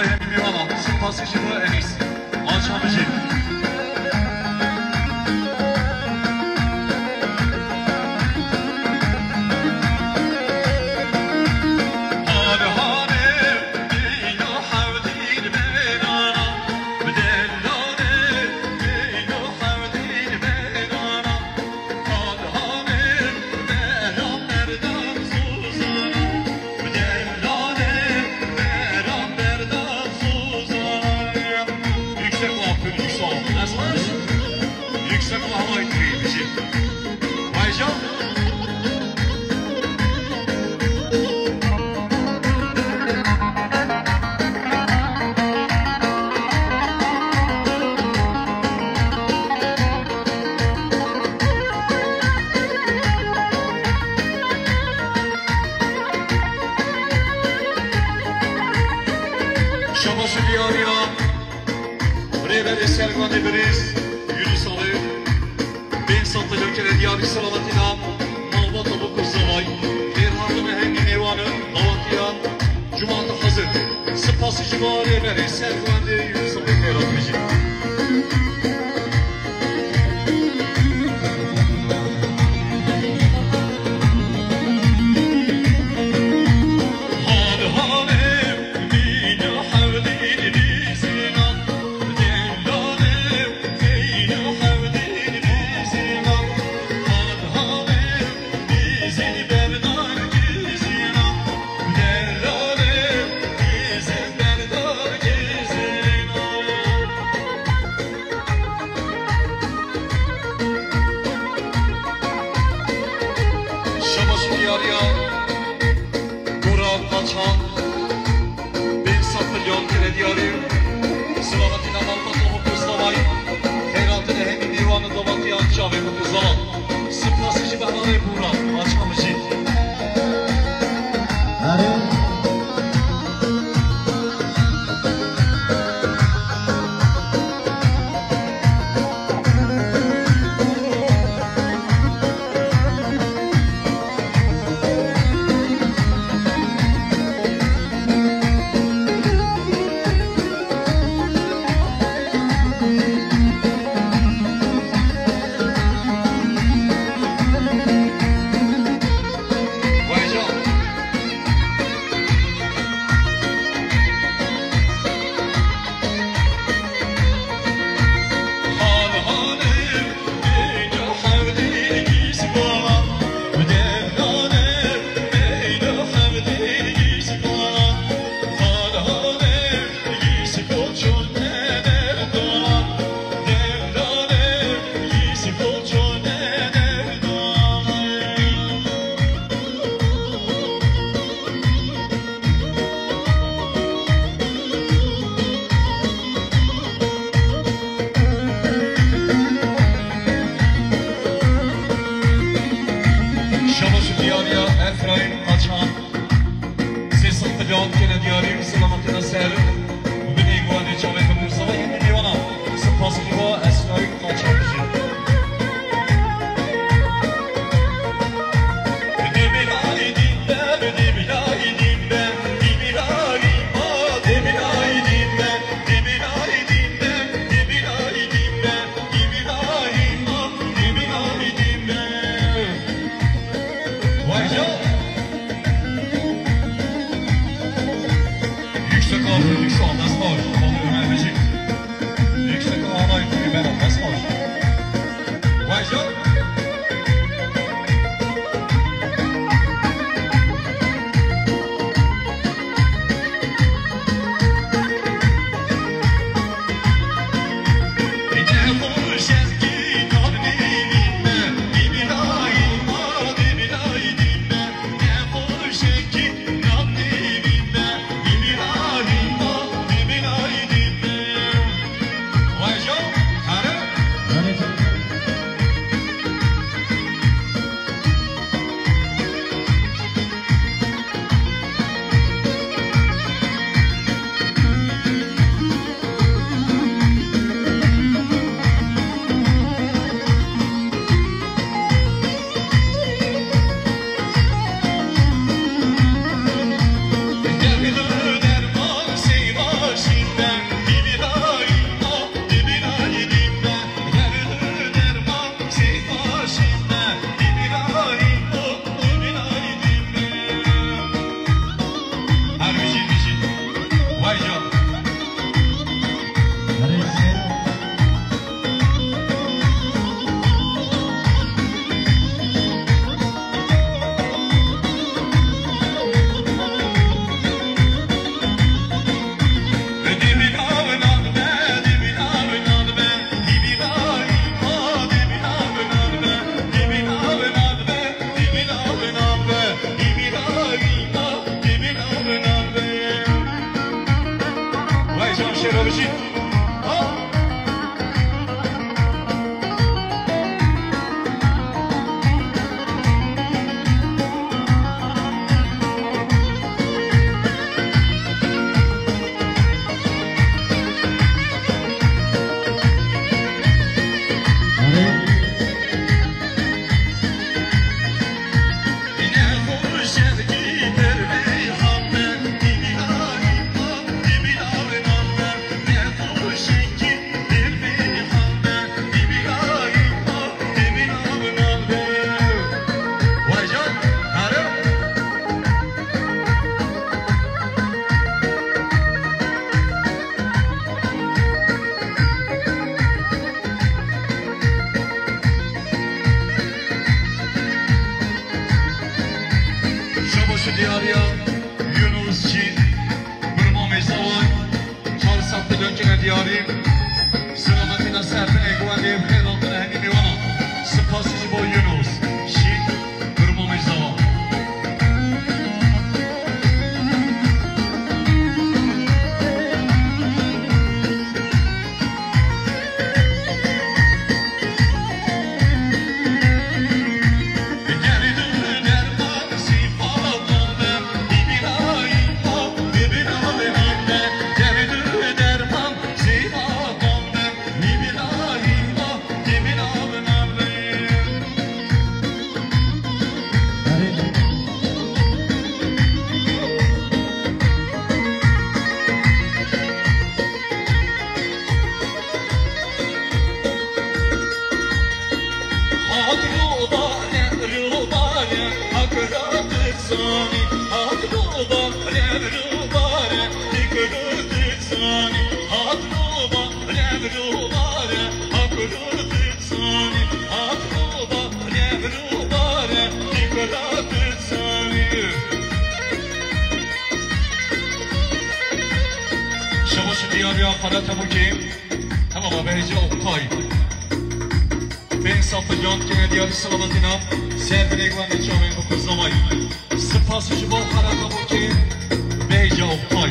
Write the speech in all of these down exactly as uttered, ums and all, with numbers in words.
Hemî vana, spasî ji bo Enîs. Aşa bijî. Yüksek lafı, yüksek. Nasıl? Yüksek lafı, yüksek. Vay canına. Şabaş û diyariya Rêberê Sergandê Birêz Yunus Alê. Pênc sed milyon kere diyarî selametîna malbata bo Kurzavay. Xêrhatin e hemî mêwanin, dawetiya cumata hezir. Spasî ji bo rêberê serkewendê Yunus Emre Xeyrat bijî. Şabaş û diyariya Burak Açan. Pênc sed milyon kere diyarî. Selametîna malbata bo Kurzavay. Xeyratine hemî mêwanin, dawetiya çavê bo Kurzavay. Spasî ji bo hevalê Burak Açan bijî. Erê. Şabaş û diyariya Efraîm Açan. Sê sed milyon kere diyarî, selametîna ser binê guhanê çavê Kurzavay hemî mêwana. Spasî ji bo Esrayîl Qaçakçî. Vay canına. Yüksek alkış, yüksek alkış. Yüksek alay, ben alkış. Vay canına. Şêro bijî. Ha! Şabaş û diyariya Yunus Çîn, Birmamê Zaway, çar sed milyon kine diyarî. Selametîna ser binê guhê wê, bi xêr hatine hemî mêwana. Spas ji bo Yunus Çîn, Birmamê Zaway. Şabaş û diyariya Xaleta Bûkê. Hema be hêca Oktay. Bên safê can kene diyarî selametîna. Ser binê guhê wê, çavên bikû zavay. Spas ji bo Xaleta Bûkê. Be hêca Oktay.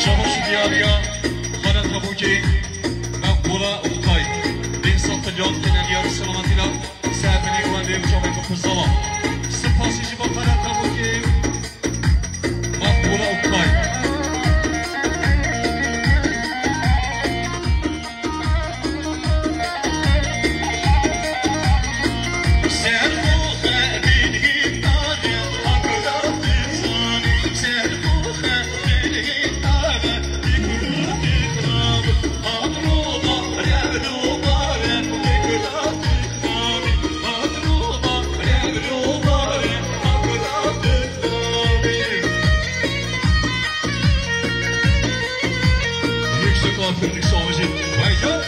Şabaş û diyariya Xaleta Bûkê. Maqbûla Oktay. Bên safê can kene diyarî selametîna. Ser binê guhê wê, çavên bikû zavay. Spasî ji bo Xaleta Bûkê. Maqbûla Oktay. Yüksek aferin, yüksek aferin. Vay canına.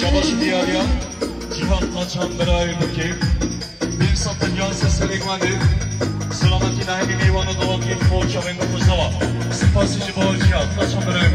Şabaş diyariya. Cihat Kaçan birayê Bûkê. Bin sed milyon se serê guhê wê. Selametîna hemî mêwana dawakî xwe çavên bikû zavay. Spasî ji bo Cihat Kaçan birayê